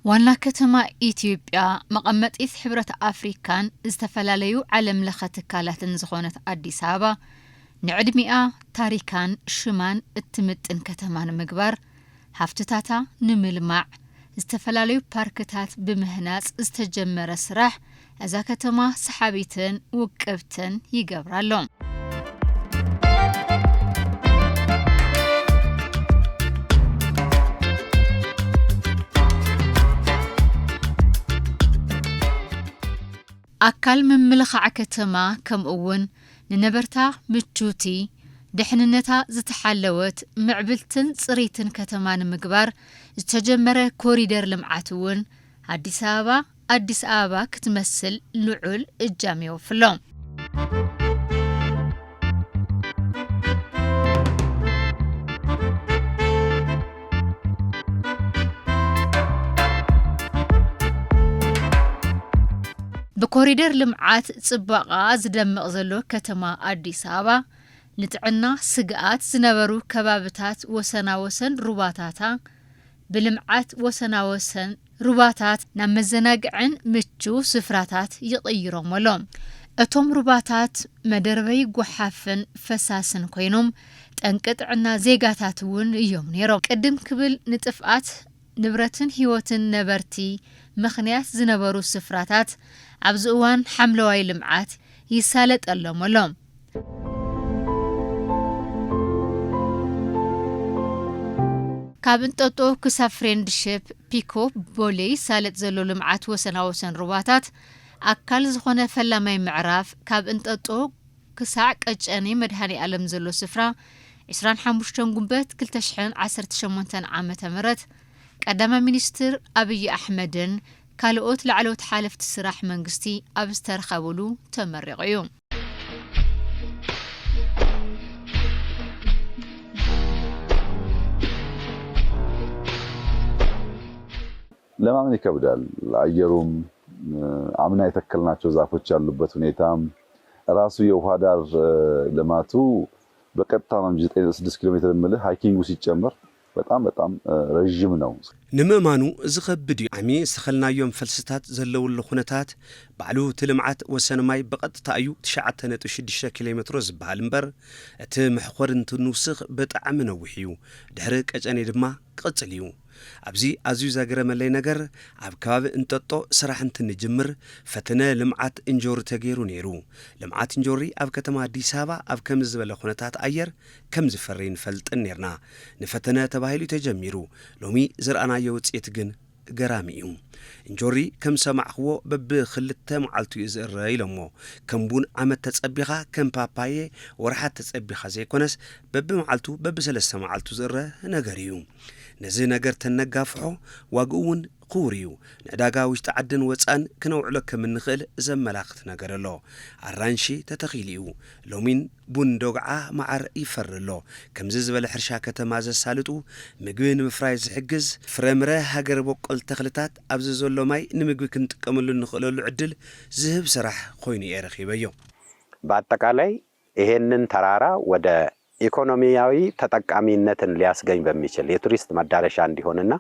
ዋና ከተማ ኢትዮጵያ፣ መቐመጢት ሕብረት ኣፍሪካን ዝተፈላለዩ ዓለም ለኸ ትካላትን ዝኾነት ኣዲስ ኣበባ፣ ንዕድሚኣ፣ ታሪካን ሽማን እትምጥን ከተማ ንምግባር፣ ሃፍትታታ ንምልማዕ፣ ዝተፈላለዩ ፓርክታት ብምህናፅ ዝተጀመረ ስራሕ፣ እዛ ከተማ ሰሓቢትን ውቅብትን ይገብራ ኣሎ። ኣካል ምምልኻዕ ከተማ፣ ከምኡ እውን ንነበርታ ምቹቲ፣ ድሕንነታ ዝተሓለወት፣ ምዕብልትን ፅርይትን ከተማ ንምግባር ዝተጀመረ ኮሪደር ልምዓት እውን፣ ኣዲስ ኣበባ ኣዲስ ኣበባ ክትመስል ልዑል እጃም የወፍሎ። ብኮሪደር ልምዓት ፅባቐኣ ዝደምቕ ዘሎ ከተማ ኣዲስ ኣበባ፣ ንጥዕና ስግኣት ዝነበሩ ከባብታት ወሰናወሰን ሩባታታ፣ ብልምዓት ወሰናወሰን ሩባታት ናብ መዘናግዕን ምቹ ስፍራታት ይቕይሮም ኣሎ። እቶም ሩባታት መደርበይ ጓሓፍን ፈሳስን ኮይኖም፣ ጠንቂ ጥዕና ዜጋታት እውን እዮም ነይሮም። ቅድም ክብል ንጥፍኣት ንብረትን ህይወትን ነበርቲ ምኽንያት ዝነበሩ ስፍራታት፣ ኣብዚ እዋን ሓምለዋይ ልምዓት ይሳለጠሎም ኣሎ። ካብ እንጠጦ ክሳብ ፍሬንድሽፕ ፒኮ ቦሌ ይሳለጥ ዘሎ ልምዓት ወሰናወሰን ሩባታት ኣካል ዝኾነ ፈላማይ ምዕራፍ፣ ካብ እንጠጦ ክሳዕ ቀጨኔ መድሃኔ ኣለም ዘሎ ስፍራ፣ ዕስራን ሓሙሽተን ጉንበት ክልተ ሽሕን ዓሰርተ ሸሞንተን ዓመተ ምህረት ቀዳማይ ሚኒስትር ኣብይ ኣሕመድን ካልኦት ላዕለዎት ሓለፍቲ ስራሕ መንግስቲ ኣብ ዝተረኸብሉ ተመሪቑ እዩ። ለማመን ይከብዳል። አየሩም፣ አምና የተከልናቸው ዛፎች ያሉበት ሁኔታም፣ ራሱ የውሃ ዳር ልማቱ በቀጥታ ነው እንጂ ዘጠኝ ነጥብ ስድስት ኪሎ ሜትር የምልህ፣ ሃይኪንጉ ሲጨመር በጣም በጣም ረዥም ነው። ንምእማኑ ዝኸብድ እዩ። ዓሚ ዝተኸልናዮም ፈልስታት ዘለውሉ ኩነታት፣ ባዕሉ እቲ ልምዓት ወሰን ማይ ብቐጥታ እዩ ትሽዓተ ነጥቢ ሽዱሽተ ኪሎ ሜትሮ ዝበሃል እምበር፣ እቲ መሕኾሪ እንትንውስኽ ብጣዕሚ ነዊሕ እዩ። ድሕሪ ቀጨኔ ድማ ክቕጽል እዩ። ኣብዚ ኣዝዩ ዘገረመለይ ነገር፣ ኣብ ከባቢ እንጠጦ ስራሕ እንትንጅምር ፈተነ ልምዓት እንጆሪ ተገይሩ ነይሩ። ልምዓት እንጆሪ ኣብ ከተማ ኣዲስ ኣበባ ኣብ ከምዚ ዝበለ ኩነታት ኣየር ከም ዝፈሪ ንፈልጥን ኔርና። ንፈተነ ተባሂሉ ተጀሚሩ። ሎሚ ዝረኣናዮ ውፅኢት ግን ገራሚ እዩ። እንጆሪ ከም ሰማዕኽዎ በብክልተ መዓልቱ እዩ ዝእረ ኢሎሞ። ከም ቡን ዓመት ተፀቢኻ፣ ከም ፓፓየ ወርሓት ተፀቢኻ ዘይኮነስ በብመዓልቱ በብሰለስተ መዓልቱ ዝእረ ነገር እዩ። ነዚ ነገር ተነጋፍሖ ዋግኡ እውን ክቡር እዩ። ንዕዳጋ ውሽጢ ዓድን ወፃእን ክነውዕሎ ከም እንኽእል ዘመላኽት ነገር ኣሎ። ኣራንሺ ተተኺሉ እዩ። ሎሚን ቡን ዶግዓ መዓር ይፈሪ ኣሎ። ከምዚ ዝበለ ሕርሻ ከተማ ዘሳልጡ፣ ምግቢ ንምፍራይ ዝሕግዝ፣ ፍረምረ ሃገር በቆል ተኽልታት ኣብዚ ዘሎ ማይ ንምግቢ ክንጥቀመሉ እንኽእለሉ ዕድል ዝህብ ስራሕ ኮይኑ እየ ረኺበዮ። በአጠቃላይ ይሄንን ተራራ ወደ ኢኮኖሚያዊ ተጠቃሚነትን ሊያስገኝ በሚችል የቱሪስት መዳረሻ እንዲሆንና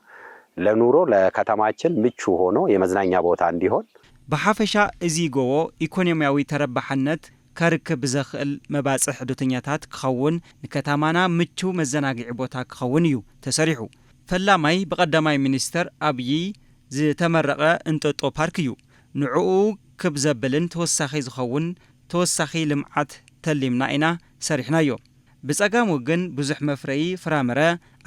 ለኑሮ ለከተማችን ምቹ ሆኖ የመዝናኛ ቦታ እንዲሆን ብሓፈሻ እዚ ጎቦ ኢኮኖሚያዊ ተረባሕነት ከርክብ ብዘኽእል መባፅሕ ዕዶተኛታት ክኸውን ንከተማና ምቹው መዘናግዒ ቦታ ክኸውን እዩ ተሰሪሑ። ፈላማይ ብቐዳማይ ሚኒስተር ኣብዪ ዝተመረቐ እንጠጦ ፓርክ እዩ። ንዕኡ ክብ ዘብልን ተወሳኺ ዝኸውን ተወሳኺ ልምዓት ተሊምና ኢና ሰሪሕናዮ። ብፀጋም ወገን ብዙሕ መፍረዪ ፍራምረ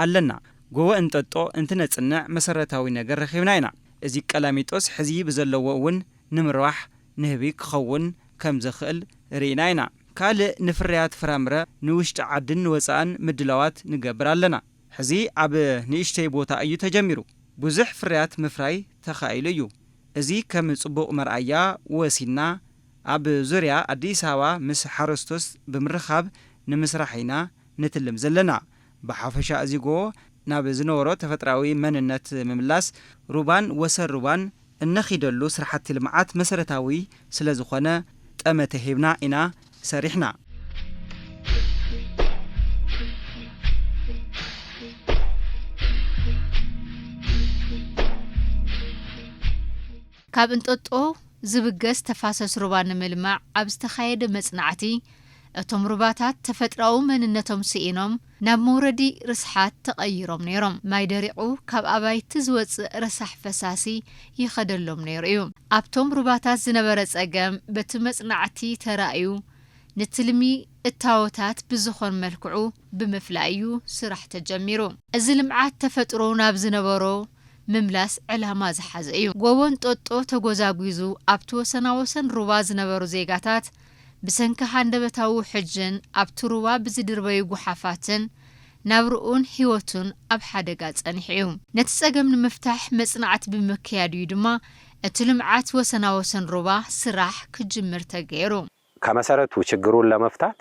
ኣለና። ጎቦ እንጠጦ እንትነፅንዕ መሰረታዊ ነገር ረኺብና ኢና። እዚ ቀላሚጦስ ሕዚ ብዘለዎ እውን ንምርባሕ ንህቢ ክኸውን ከም ዝኽእል ርኢና ኢና። ካልእ ንፍርያት ፍራምረ ንውሽጢ ዓድን ንወፃእን ምድላዋት ንገብር ኣለና። ሕዚ ኣብ ንእሽተይ ቦታ እዩ ተጀሚሩ። ብዙሕ ፍርያት ምፍራይ ተኻኢሉ እዩ። እዚ ከም ፅቡቕ መርኣያ ወሲድና ኣብ ዙርያ ኣዲስ ኣበባ ምስ ሓረስቶት ብምርኻብ ንምስራሕ ኢና ንትልም ዘለና። ብሓፈሻ እዚ ጎቦ ናብ ዝነበሮ ተፈጥራዊ መንነት ምምላስ ሩባን ወሰን ሩባን እነኺደሉ ስራሕቲ ልምዓት መሰረታዊ ስለዝኾነ ጠመተ ሂብና ኢና ሰሪሕና። ካብ እንጦጦ ዝብገስ ተፋሰስ ሩባ ንምልማዕ ኣብ ዝተኻየደ መጽናዕቲ፣ እቶም ሩባታት ተፈጥሮኣዊ መንነቶም ስኢኖም ናብ መውረዲ ርስሓት ተቐይሮም ነይሮም። ማይ ደሪቑ ካብ ኣባይቲ ዝወጽእ ረሳሕ ፈሳሲ ይኸደሎም ነይሩ እዩ። ኣብቶም ሩባታት ዝነበረ ጸገም በቲ መጽናዕቲ ተራእዩ፣ ንትልሚ እታወታት ብዝኾን መልክዑ ብምፍላይ እዩ ስራሕ ተጀሚሩ። እዚ ልምዓት ተፈጥሮ ናብ ዝነበሮ ምምላስ ዕላማ ዝሓዘ እዩ። ጎቦ እንጦጦ ተጎዛጒዙ ኣብቲ ወሰናወሰን ሩባ ዝነበሩ ዜጋታት ብሰንኪ ሃንደበታዊ ውሕጅን ኣብቲ ሩባ ብዝድርበዩ ጓሓፋትን ናብርኡን ህይወቱን ኣብ ሓደጋ ጸኒሑ እዩ። ነቲ ጸገም ንምፍታሕ መጽናዕቲ ብምክያድ እዩ ድማ እቲ ልምዓት ወሰናወሰን ሩባ ስራሕ ክጅምር ተገይሩ። ከመሰረቱ ችግሩን ለመፍታት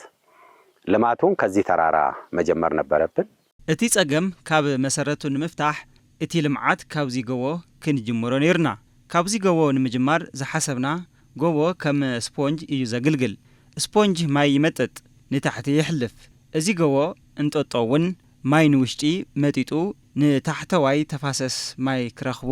ልማቱን ከዚህ ተራራ መጀመር ነበረብን። እቲ ጸገም ካብ መሰረቱ ንምፍታሕ እቲ ልምዓት ካብዚ ጎቦ ክንጅምሮ ነይሩና። ካብዚ ጎቦ ንምጅማር ዝሓሰብና፣ ጎቦ ከም ስፖንጅ እዩ ዘግልግል። ስፖንጅ ማይ ይመጥጥ፣ ንታሕቲ የሕልፍ። እዚ ጎቦ እንጦጦ እውን ማይ ንውሽጢ መጢጡ ንታሕተዋይ ተፋሰስ ማይ ክረኽቡ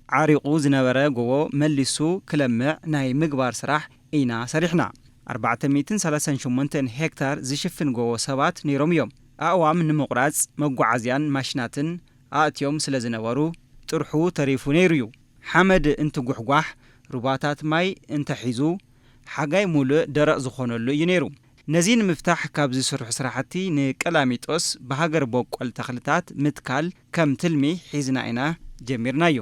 ዓሪቑ ዝነበረ ጎቦ መሊሱ ክለምዕ ናይ ምግባር ስራሕ ኢና ሰሪሕና። ኣርባዕተ ሚእትን ሰላሳን ሸሞንተን ሄክታር ዝሽፍን ጎቦ ሰባት ነይሮም እዮም። ኣእዋም ንምቑራጽ መጓዓዝያን ማሽናትን ኣእትዮም ስለ ዝነበሩ ጥርሑ ተሪፉ ነይሩ እዩ። ሓመድ እንትጉሕጓሕ፣ ሩባታት ማይ እንተሒዙ፣ ሓጋይ ሙሉእ ደረቕ ዝኾነሉ እዩ ነይሩ። ነዚ ንምፍታሕ ካብ ዝስርሑ ስራሕቲ ንቀላሚጦስ ብሃገር ቦቆል ተኽልታት ምትካል ከም ትልሚ ሒዝና ኢና ጀሚርናዮ።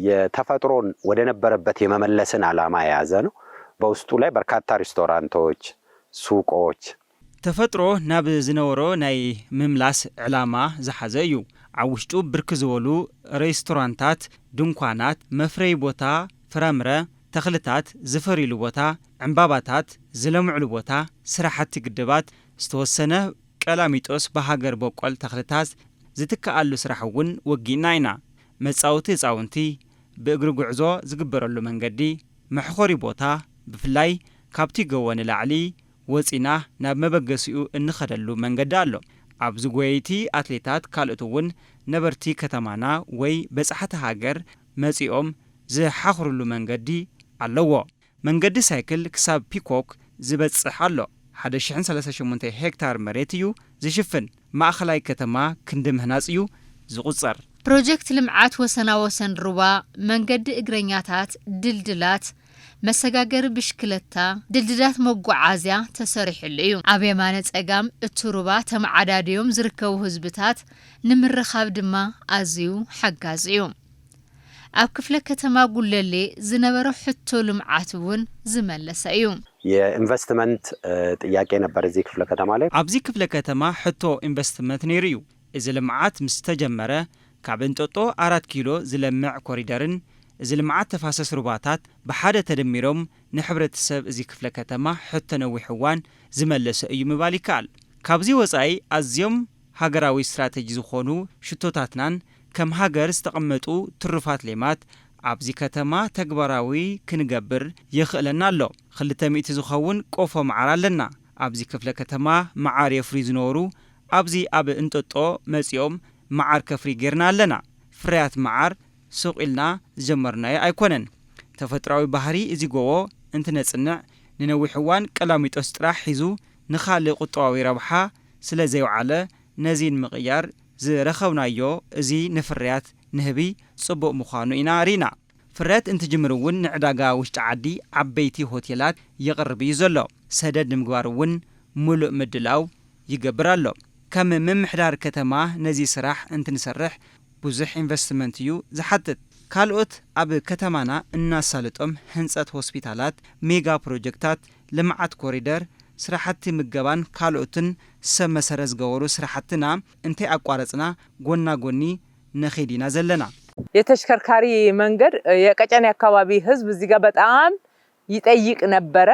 የተፈጥሮን ወደ ነበረበት የመመለስን ዓላማ የያዘ ነው። በውስጡ ላይ በርካታ ሬስቶራንቶች፣ ሱቆች፣ ተፈጥሮ ናብ ዝነበሮ ናይ ምምላስ ዕላማ ዝሓዘ እዩ። ኣብ ውሽጡ ብርክ ዝበሉ ሬስቶራንታት፣ ድንኳናት፣ መፍረይ ቦታ ፍረምረ፣ ተኽልታት ዝፈርይሉ ቦታ፣ ዕምባባታት ዝለምዕሉ ቦታ፣ ስራሕቲ ግድባት፣ ዝተወሰነ ቀላሚጦስ ብሃገር በቆል ተኽልታት ዝትከኣሉ ስራሕ እውን ወጊእና ኢና። መጻወቲ ህጻውንቲ፣ ብእግሪ ጉዕዞ ዝግበረሉ መንገዲ፣ መሕኾሪ ቦታ፣ ብፍላይ ካብቲ ጎቦ ንላዕሊ ወጺና ናብ መበገሲኡ እንኸደሉ መንገዲ ኣሎ። ኣብዚ ጎየይቲ ኣትሌታት ካልኦት እውን ነበርቲ ከተማና ወይ በጻሕቲ ሃገር መጺኦም ዝሓኽርሉ መንገዲ ኣለዎ። መንገዲ ሳይክል ክሳብ ፒኮክ ዝበጽሕ ኣሎ። ሓደ ሽሕን ሰላሳን ሸሞንተን ሄክታር መሬት እዩ ዝሽፍን። ማእኸላይ ከተማ ክንዲ ምህናጽ እዩ ዝቑጸር። ፕሮጀክት ልምዓት ወሰናወሰን ሩባ፣ መንገዲ እግረኛታት፣ ድልድላት፣ መሰጋገሪ ብሽክለታ፣ ድልድላት መጓዓዝያ ተሰሪሕሉ እዩ። ኣብ የማነ ጸጋም እቲ ሩባ ተመዓዳድዮም ዝርከቡ ህዝብታት ንምርኻብ ድማ ኣዝዩ ሓጋዚ እዩ። ኣብ ክፍለ ከተማ ጉለሌ ዝነበረ ሕቶ ልምዓት እውን ዝመለሰ እዩ። የኢንቨስትመንት ጥያቄ ነበር እዚህ ክፍለ ከተማ ላይ። ኣብዚ ክፍለ ከተማ ሕቶ ኢንቨስትመንት ነይሩ እዩ። እዚ ልምዓት ምስ ተጀመረ ካብ እንጦጦ ኣራት ኪሎ ዝለምዕ ኮሪደርን እዚ ልምዓት ተፋሰስ ሩባታት ብሓደ ተደሚሮም ንሕብረተሰብ እዚ ክፍለ ከተማ ሕቶ ነዊሕ እዋን ዝመለሰ እዩ ምባል ይከኣል። ካብዚ ወፃኢ ኣዝዮም ሃገራዊ ስትራተጂ ዝኾኑ ሽቶታትናን ከም ሃገር ዝተቐመጡ ትሩፋት ሌማት ኣብዚ ከተማ ተግባራዊ ክንገብር የኽእለና ኣሎ። ክልተ ሚእቲ ዝኸውን ቆፎ መዓር ኣለና። ኣብዚ ክፍለ ከተማ መዓር የፍርዩ ዝነበሩ ኣብዚ ኣብ እንጦጦ መጺኦም መዓር ከፍሪ ጌርና ኣለና። ፍርያት መዓር ሱቕ ኢልና ዝጀመርናዮ ኣይኮነን። ተፈጥሮኣዊ ባህሪ እዚ ጎቦ እንትነጽንዕ ንነዊሕ እዋን ቀላሚጦስ ጥራሕ ሒዙ ንኻልእ ቁጠባዊ ረብሓ ስለ ዘይወዓለ ነዚ ንምቕያር ዝረኸብናዮ እዚ ንፍርያት ንህቢ ጽቡቕ ምዃኑ ኢና ርኢና። ፍርያት እንትጅምር እውን ንዕዳጋ ውሽጢ ዓዲ ዓበይቲ ሆቴላት የቕርብ እዩ ዘሎ። ሰደድ ንምግባር እውን ምሉእ ምድላው ይገብር ኣሎ። ከም ምምሕዳር ከተማ ነዚ ስራሕ እንትንሰርሕ ብዙሕ ኢንቨስትመንት እዩ ዝሓትት። ካልኦት ኣብ ከተማና እናሳለጦም ህንፀት ሆስፒታላት፣ ሜጋ ፕሮጀክታት፣ ልምዓት ኮሪደር፣ ስራሕቲ ምገባን ካልኦትን ሰብ መሰረት ዝገበሩ ስራሕትና እንተይኣቋረፅና ጎና ጎኒ ነኺድ ኢና ዘለና። የተሽከርካሪ መንገድ የቀጨኔ አካባቢ ህዝብ እዚህ ጋር በጣም ይጠይቅ ነበረ።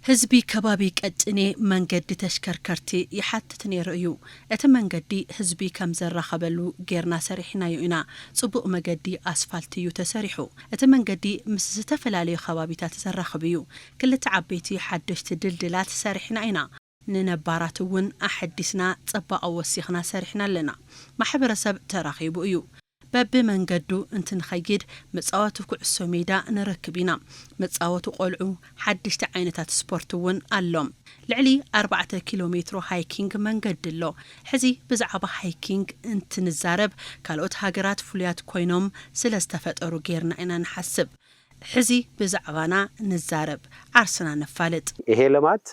ህዝቢ ከባቢ ቀጭኔ መንገዲ ተሽከርከርቲ ይሓትት ነይሩ እዩ። እቲ መንገዲ ህዝቢ ከም ዘራኸበሉ ጌርና ሰሪሕናዮ ኢና። ጽቡቕ መገዲ ኣስፋልት እዩ ተሰሪሑ። እቲ መንገዲ ምስ ዝተፈላለዩ ከባቢታት ዘራኽብ እዩ። ክልተ ዓበይቲ ሓደሽቲ ድልድላት ሰሪሕና ኢና። ንነባራት እውን ኣሐዲስና፣ ጽባቐ ወሲኽና ሰሪሕና ኣለና። ማሕበረሰብ ተራኺቡ እዩ። በብመንገዱ እንትንኸይድ መጻወቲ ኩዕሶ ሜዳ ንረክብ ኢና። መጻወቲ ቆልዑ፣ ሓደሽቲ ዓይነታት ስፖርት እውን ኣሎም። ልዕሊ ኣርባዕተ ኪሎ ሜትሮ ሃይኪንግ መንገዲ ኣሎ። ሕዚ ብዛዕባ ሃይኪንግ እንትንዛረብ፣ ካልኦት ሃገራት ፍሉያት ኮይኖም ስለ ዝተፈጠሩ ጌርና ኢና ንሓስብ። ሕዚ ብዛዕባና ንዛረብ፣ ዓርስና ነፋልጥ። ይሄ ልማት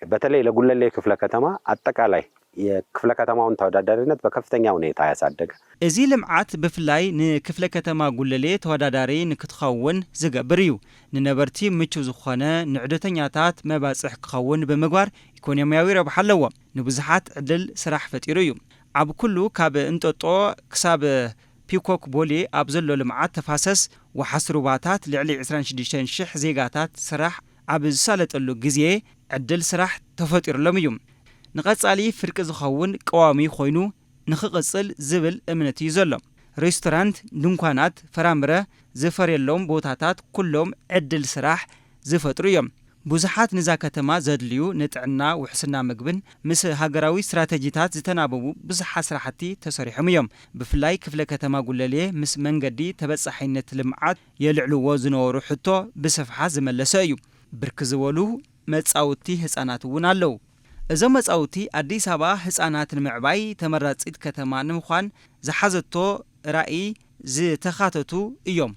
በተለይ ለጉለሌ ክፍለ ከተማ አጠቃላይ የክፍለ ከተማውን ተወዳዳሪነት በከፍተኛ ሁኔታ ያሳደገ። እዚ ልምዓት ብፍላይ ንክፍለ ከተማ ጉለሌ ተወዳዳሪ ንክትኸውን ዝገብር እዩ። ንነበርቲ ምቹው ዝኾነ፣ ንዕደተኛታት መባፅሕ ክኸውን ብምግባር ኢኮኖሚያዊ ረብሓ ኣለዎ። ንብዙሓት ዕድል ስራሕ ፈጢሩ እዩ። ኣብ ኩሉ ካብ እንጠጦ ክሳብ ፒኮክ ቦሌ ኣብ ዘሎ ልምዓት ተፋሰስ ወሓስ ሩባታት ልዕሊ ዕስራን ሽዱሽተን ሽሕ ዜጋታት ስራሕ ኣብ ዝሳለጠሉ ግዜ ዕድል ስራሕ ተፈጢሩሎም እዩ። ንቐጻሊ ፍርቂ ዝኸውን ቀዋሚ ኮይኑ ንኽቕጽል ዝብል እምነት እዩ ዘሎ። ሬስቶራንት፣ ድንኳናት፣ ፍራምረ ዝፈርየሎም ቦታታት ኩሎም ዕድል ስራሕ ዝፈጥሩ እዮም። ብዙሓት ንዛ ከተማ ዘድልዩ ንጥዕና ውሕስና ምግብን ምስ ሃገራዊ ስትራተጂታት ዝተናበቡ ብዙሓት ስራሕቲ ተሰሪሖም እዮም። ብፍላይ ክፍለ ከተማ ጉለሌ ምስ መንገዲ ተበጻሒነት ልምዓት የልዕልዎ ዝነበሩ ሕቶ ብስፍሓት ዝመለሰ እዩ። ብርክ ዝበሉ መጻውቲ ህጻናት እውን ኣለዉ። እዞም መጻውቲ ኣዲስ ኣበባ ህጻናት ንምዕባይ ተመራጺት ከተማ ንምዃን ዝሓዘቶ ራእይ ዝተኻተቱ እዮም።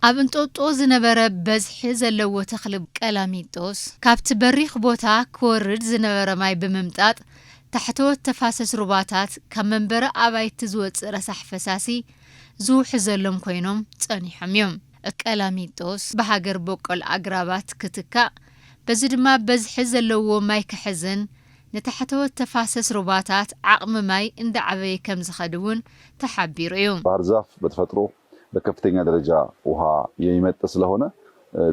ኣብ እንጦጦ ዝነበረ በዝሒ ዘለዎ ተኽሊ ቀላሚጦስ ካብቲ በሪኽ ቦታ ክወርድ ዝነበረ ማይ ብምምጣጥ ታሕተዎት ተፋሰስ ሩባታት ካብ መንበሪ ኣባይቲ ዝወፅእ ረሳሕ ፈሳሲ ዝውሕዘሎም ኮይኖም ፀኒሖም እዮም። ቀላሚጦስ ብሃገር በቆል ኣግራባት ክትካእ፣ በዚ ድማ በዝሒ ዘለዎ ማይ ክሕዝን ንታሕተዎት ተፋሰስ ሩባታት ዓቕሚ ማይ እንዳዓበየ ከም ዝኸድ እውን ተሓቢሩ እዩ። ባህር ዛፍ በተፈጥሮ በከፍተኛ ደረጃ ውሃ የሚመጥ ስለሆነ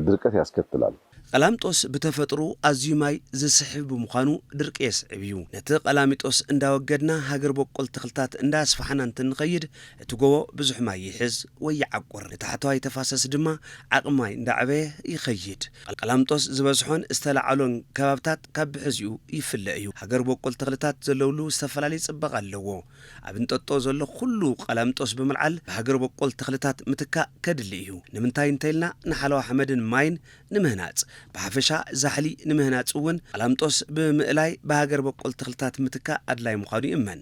ድርቀት ያስከትላል። ቀላምጦስ ብተፈጥሮ ኣዝዩ ማይ ዝስሕብ ብምዃኑ ድርቂ የስዕብ እዩ። ነቲ ቀላሚጦስ እንዳወገድና ሃገር በቆል ተኽልታት እንዳስፋሕና እንትንኸይድ እቲ ጎቦ ብዙሕ ማይ ይሕዝ ወይ ይዓቁር። ንታሕተዋይ ተፋሰስ ድማ ዓቕሚ ማይ እንዳዓበየ ይኸይድ። ቀላምጦስ ዝበዝሖን ዝተላዕሎን ከባብታት ካብ ብሕዚኡ ይፍለ እዩ። ሃገር በቆል ተኽልታት ዘለውሉ ዝተፈላለየ ጽባቐ ኣለዎ። ኣብ እንጠጦ ዘሎ ኩሉ ቀላምጦስ ብምልዓል ብሃገር በቆል ተኽልታት ምትካእ ከድሊ እዩ። ንምንታይ እንተኢልና ንሓለዋ ሓመድን ማይን ንምህናጽ፣ ብሓፈሻ ዛሕሊ ንምህናጽ እውን ቀላምጦስ ብምእላይ ብሃገር በቆል ተኽልታት ምትካእ ኣድላይ ምዃኑ ይእመን።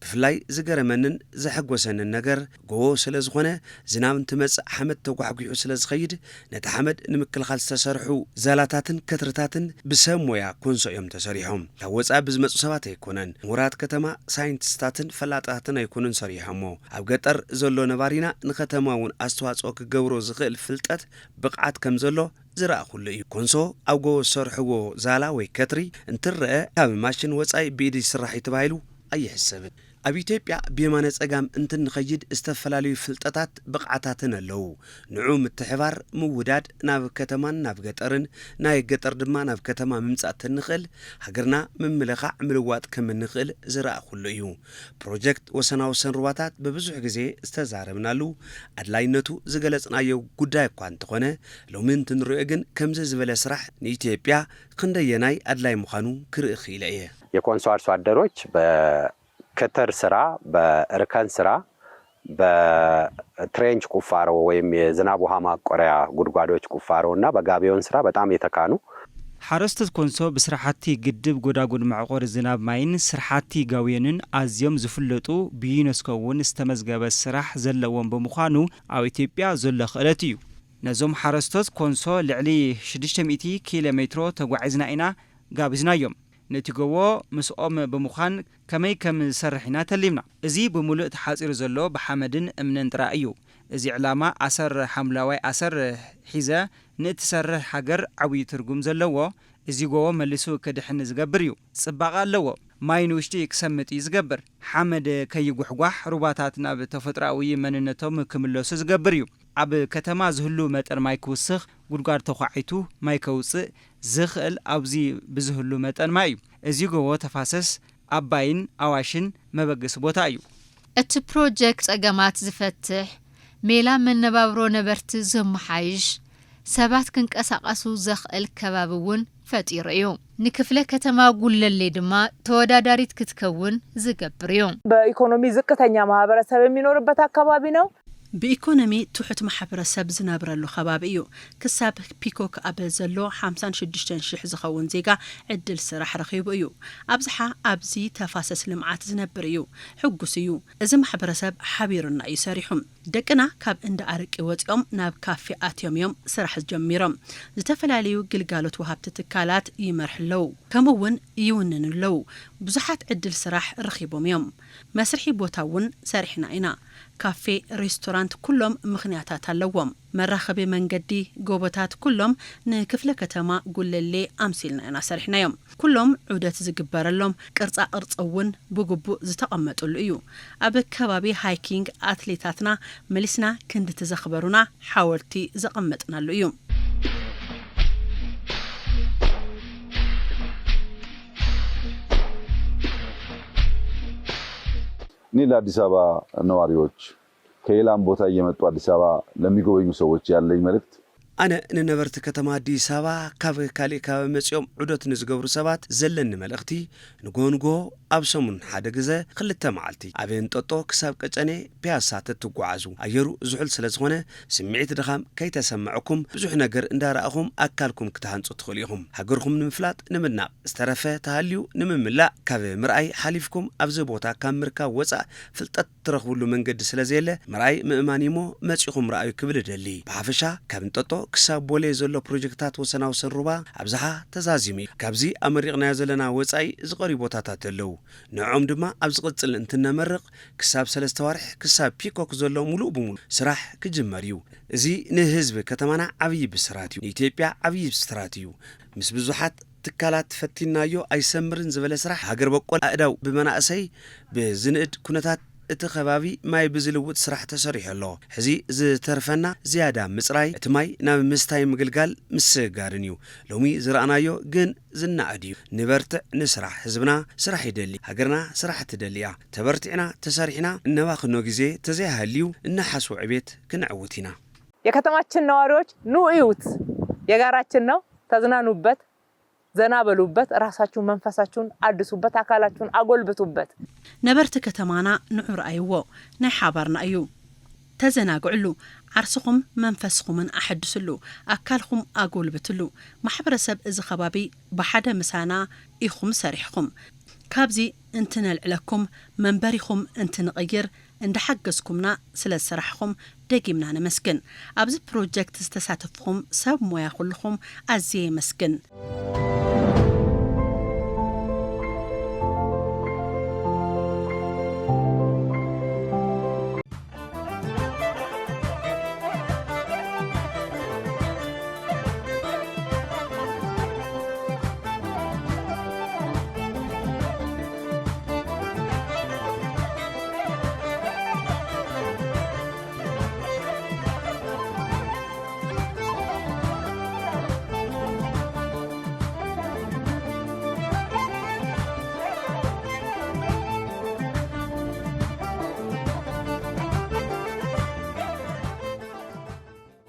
ብፍላይ ዝገረመንን ዘሐጎሰንን ነገር ጎቦ ስለ ዝኾነ ዝናብ እንትመጽእ ሓመድ ተጓሕጒሑ ስለ ዝኸይድ ነቲ ሓመድ ንምክልኻል ዝተሰርሑ ዛላታትን ከትርታትን ብሰብ ሞያ ኮንሶ እዮም ተሰሪሖም። ካብ ወጻኢ ብዝመጹ ሰባት ኣይኮነን። ምሁራት ከተማ፣ ሳይንቲስታትን ፈላጣትን ኣይኮኑን ሰሪሖሞ። ኣብ ገጠር ዘሎ ነባሪና ንከተማ እውን ኣስተዋጽኦ ክገብሮ ዝኽእል ፍልጠት፣ ብቕዓት ከም ዘሎ ዝረኣኹሉ እዩ። ኮንሶ ኣብ ጎቦ ዝሰርሕዎ ዛላ ወይ ከትሪ እንትረአ ካብ ማሽን ወጻኢ ብኢድ ይስራሕ እዩ ተባሂሉ ኣይሕሰብን። ኣብ ኢትዮጵያ ብየማነ ጸጋም እንትንኸይድ ዝተፈላለዩ ፍልጠታት ብቕዓታትን ኣለዉ። ንዑ ምትሕባር ምውዳድ ናብ ከተማን ናብ ገጠርን ናይ ገጠር ድማ ናብ ከተማ ምምጻእ ተንኽእል ሃገርና ምምልኻዕ ምልዋጥ ከም እንኽእል ዝረኣኹሉ እዩ። ፕሮጀክት ወሰናወሰን ሩባታት ብብዙሕ ግዜ ዝተዛረብናሉ ኣድላይነቱ ዝገለጽናዮ ጉዳይ እኳ እንተኾነ ሎሚ እንትንሪኦ ግን ከምዚ ዝበለ ስራሕ ንኢትዮጵያ ክንደየናይ ኣድላይ ምዃኑ ክርኢ ክኢለ እየ። የኮንሶ አርሶ አደሮች በ ክትር ስራ፣ በእርከን ስራ፣ በትሬንች ቁፋሮ ወይም የዝናብ ውሃ ማቆሪያ ጉድጓዶች ቁፋሮ እና በጋቢዮን ስራ በጣም የተካኑ። ሓረስቶት ኮንሶ ብስራሕቲ ግድብ ጎዳጉድ መዕቆሪ ዝናብ ማይን ስራሕቲ ጋብዮንን ኣዝዮም ዝፍለጡ ብዩነስኮ እውን ዝተመዝገበ ስራሕ ዘለዎም ብምዃኑ ኣብ ኢትዮጵያ ዘሎ ክእለት እዩ። ነዞም ሓረስቶት ኮንሶ ልዕሊ ሽዱሽተ ሚእቲ ኪሎ ሜትሮ ተጓዒዝና ኢና ጋቢዝናዮም። ነቲ ጎቦ ምስኦም ብምዃን ከመይ ከም ዝሰርሕ ኢና ተሊምና። እዚ ብምሉእ ተሓጺሩ ዘሎ ብሓመድን እምንን ጥራይ እዩ። እዚ ዕላማ ኣሰር ሓምለዋይ ኣሰር ሒዘ ንእትሰርሕ ሃገር ዓብዪ ትርጉም ዘለዎ፣ እዚ ጎቦ መሊሱ ክድሕን ዝገብር እዩ። ጽባቐ ኣለዎ። ማይ ንውሽጢ ክሰምጥ እዩ ዝገብር። ሓመድ ከይጉሕጓሕ፣ ሩባታት ናብ ተፈጥሮኣዊ መንነቶም ክምለሱ ዝገብር እዩ። ኣብ ከተማ ዝህሉ መጠን ማይ ክውስኽ፣ ጉድጓድ ተዃዒቱ ማይ ከውጽእ ዝኽእል ኣብዚ ብዝህሉ መጠን ማይ እዩ። እዚ ጎቦ ተፋሰስ ኣባይን ኣዋሽን መበገሲ ቦታ እዩ። እቲ ፕሮጀክት ጸገማት ዝፈትሕ፣ ሜላ መነባብሮ ነበርቲ ዘመሓይሽ፣ ሰባት ክንቀሳቐሱ ዘኽእል ከባቢ እውን ፈጢሩ እዩ። ንክፍለ ከተማ ጉለሌ ድማ ተወዳዳሪት ክትከውን ዝገብር እዩ። በኢኮኖሚ ዝቅተኛ ማህበረሰብ የሚኖርበት አካባቢ ነው። ብኢኮኖሚ ትሑት ማሕበረሰብ ዝነብረሉ ከባቢ እዩ። ክሳብ ፒኮክ ኣብ ዘሎ ሓምሳን ሽዱሽተን ሽሕ ዝኸውን ዜጋ ዕድል ስራሕ ረኺቡ እዩ። ኣብዝሓ ኣብዚ ተፋሰስ ልምዓት ዝነብር እዩ። ሕጉስ እዩ። እዚ ማሕበረሰብ ሓቢሩና እዩ ሰሪሑ። ደቅና ካብ እንዳ ኣረቂ ወፂኦም ናብ ካፌ ኣትዮም እዮም ስራሕ ጀሚሮም። ዝተፈላለዩ ግልጋሎት ወሃብቲ ትካላት ይመርሑ ኣለዉ፣ ከምኡ እውን ይውንኑ ኣለዉ። ብዙሓት ዕድል ስራሕ ረኺቦም እዮም። መስርሒ ቦታ እውን ሰሪሕና ኢና። ካፌ፣ ሬስቶራንት ኩሎም ምኽንያታት ኣለዎም። መራኸቢ መንገዲ፣ ጎቦታት ኩሎም ንክፍለ ከተማ ጉለሌ ኣምሲልና ኢና ሰሪሕናዮም። ኩሎም ዑደት ዝግበረሎም ቅርጻ ቅርጺ እውን ብግቡእ ዝተቐመጥሉ እዩ። ኣብ ከባቢ ሃይኪንግ ኣትሌታትና መሊስና ክንድቲ ዘኽበሩና ሓወልቲ ዘቐመጥናሉ እዩ። እኔ ለአዲስ አበባ ነዋሪዎች ከሌላም ቦታ እየመጡ አዲስ አበባ ለሚጎበኙ ሰዎች ያለኝ መልእክት ኣነ ንነበርቲ ከተማ ኣዲስ ኣበባ ካብ ካሊእ ከባቢ መጺኦም ዑደት ንዝገብሩ ሰባት ዘለኒ መልእኽቲ ንጎ ንጎ ኣብ ሰሙን ሓደ ግዘ ክልተ መዓልቲ ኣብ እንጠጦ ክሳብ ቀጨኔ ፒያሳ ተትጓዓዙ ኣየሩ ዝሑል ስለዝኾነ ስምዒት ድኻም ከይተሰመዐኩም ብዙሕ ነገር እንዳረኣኹም ኣካልኩም ክትሃንጹ ትኽእሉ ኢኹም። ሃገርኩም ንምፍላጥ ንምድናቕ ዝተረፈ ተሃልዩ ንምምላእ ካብ ምርኣይ ሓሊፍኩም ኣብዚ ቦታ ካብ ምርካብ ወፃእ ፍልጠት ትረኽብሉ መንገዲ ስለዘየለ ምርኣይ ምእማን እዩሞ መፂኹም ረኣዩ ክብል እደሊ። ብሓፈሻ ካብ እንጠጦ ክሳብ ቦሌ ዘሎ ፕሮጀክታት ወሰና ወሰን ሩባ ኣብዝሓ ተዛዚሙ እዩ። ካብዚ ኣመሪቕናዮ ዘለና ወፃኢ ዝቐርዩ ቦታታት ኣለዉ። ንዕኦም ድማ ኣብ ዝቕፅል እንትነመርቕ ክሳብ ሰለስተ ዋርሕ ክሳብ ፒኮክ ዘሎ ሙሉእ ብሙሉ ስራሕ ክጅመር እዩ። እዚ ንህዝቢ ከተማና ዓብዪ ብስራት እዩ። ንኢትዮጵያ ዓብዪ ብስራት እዩ። ምስ ብዙሓት ትካላት ፈቲናዮ ኣይሰምርን ዝበለ ስራሕ ሃገር በቆል ኣእዳው ብመናእሰይ ብዝንእድ ኩነታት እቲ ከባቢ ማይ ብዝልውጥ ስራሕ ተሰሪሑ ኣሎ። ሕዚ ዝተርፈና ዝያዳ ምፅራይ እቲ ማይ ናብ ምስታይ ምግልጋል ምስግጋርን እዩ። ሎሚ ዝረኣናዮ ግን ዝናኣድ እዩ። ንበርትዕ ንስራሕ። ህዝብና ስራሕ ይደሊ። ሃገርና ስራሕ ትደሊ እያ። ተበርቲዕና ተሰሪሕና እነባኽኖ ግዜ ተዘይሃልዩ እናሓስቡ ዕቤት ክንዕውት ኢና። የከተማችን ነዋሪዎች ኑ እዩት፣ የጋራችን ነው፣ ተዝናኑበት፣ ዘና በሉበት፣ ራሳችሁን መንፈሳችሁን አድሱበት፣ አካላችሁን አጎልብቱበት። ነበርቲ ከተማና ንዑ ረኣይዎ፣ ናይ ሓባርና እዩ። ተዘናግዕሉ፣ ዓርስኹም መንፈስኹምን ኣሐድስሉ፣ ኣካልኹም ኣጎልብትሉ። ማሕበረሰብ እዚ ከባቢ ብሓደ ምሳና ኢኹም ሰሪሕኹም። ካብዚ እንትነልዕለኩም መንበሪኹም እንትንቕይር እንዳሓገዝኩምና ስለ ዝሰራሕኹም ደጊምና ነመስግን። ኣብዚ ፕሮጀክት ዝተሳተፍኹም ሰብ ሞያ ኩልኹም ኣዝየ የመስግን።